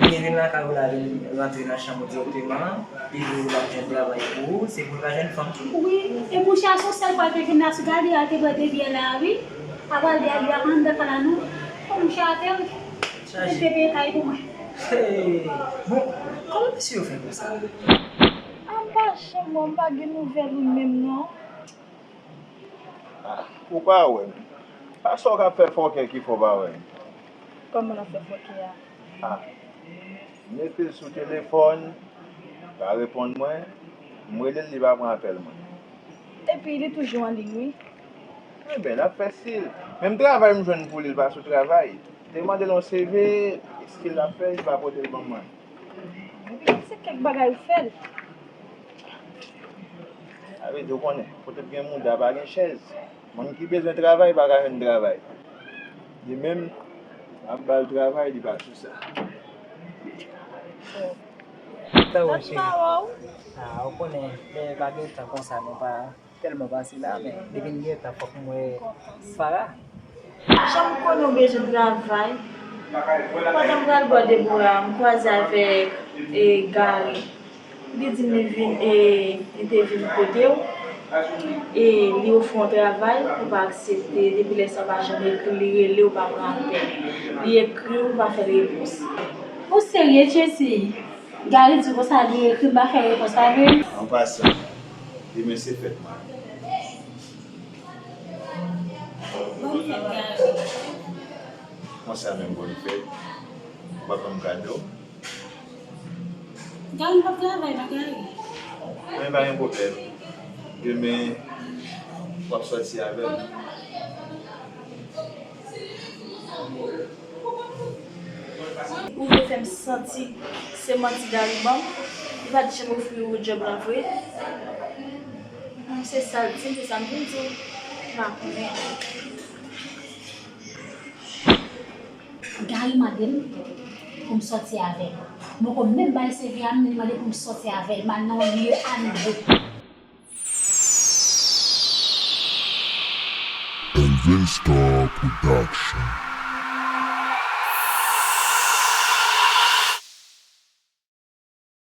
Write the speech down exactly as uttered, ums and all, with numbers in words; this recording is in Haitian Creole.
Li vin lakay ou la, vin rantre nan chanm ou dirèkteman, li di w l ap jwenn travay pou ou, se pou l ka jwenn fanm tou. Wi, e mouche a se yon sèl fwa l te vin la sou gade a, te pran depi yè la a wi. Apa l de a li pa anndan kay la non. Bon mouche a te, li te peye kay pou mwen. Hey, bon, kòman mesye yo fè konsa? A m pa janm wè, m pa gen nouvèl ou menm non. Ah, ou pa wè m. Pa sa w k ap fè fòkè ki fè w pa wè m. Kòman l ap fè fòkè a? Ah, m mete l sou telefòn, pa reponn mwen, m rele l, li pa pran apèl mwen. Epi li toujou an liy wi. Enben, l ap fè stil. Menm travay m jwenn pou li, l pa sou travay. M te mande l yon C V, stil l ap fè, li pa pote l ban mwen. Epi se kèk bagay ou fè l. Sa vle di w konnen, kote k gen mouda pa gen chèz. Moun ki bezwen travay pa ka jwenn travay. Li menm, m ap ba l travay, li pa sou sa. Tan w cheri. Ah, ou konnen, lè pa gen tan konsa, nou pa tèlman pase la, men depi n gen tan, fòk m wè Farah. Jan m konnen w bezwen travay, pandan m pral bò Debora, m kwaze avèk e, Gary. Li di m li vin e, li te vin kote w e li ofri w yon travay, ou pa aksepte. Depi lè sa w pa janm ekri l, li rele w, ou pa pran apèl. Li ekri w, ou pa fè l repons. Ou serye, Jessy? Gary di konsa li ekri m pa fè repons, pa vre? An pasan, demen se fèt mwen. Bòn fèt Gary. Konsa menm bòn fèt. Ou pa ban m kado. Gary p ap travay non Gary. Men pa gen pwoblèm. Demen w ap sòti avè m. Ou vle fè m santi se manti Gary ban m? Li pa t janm ofri ou djòb la vre? Humm, se sa l di m, se sa m vin di w. M pa konnen. Gary mande m pou m sòti avè l. M poko menm bay C V a m, li mande pou m sòti avè l. M al nan yon lye a nou de. Elvin Star Production.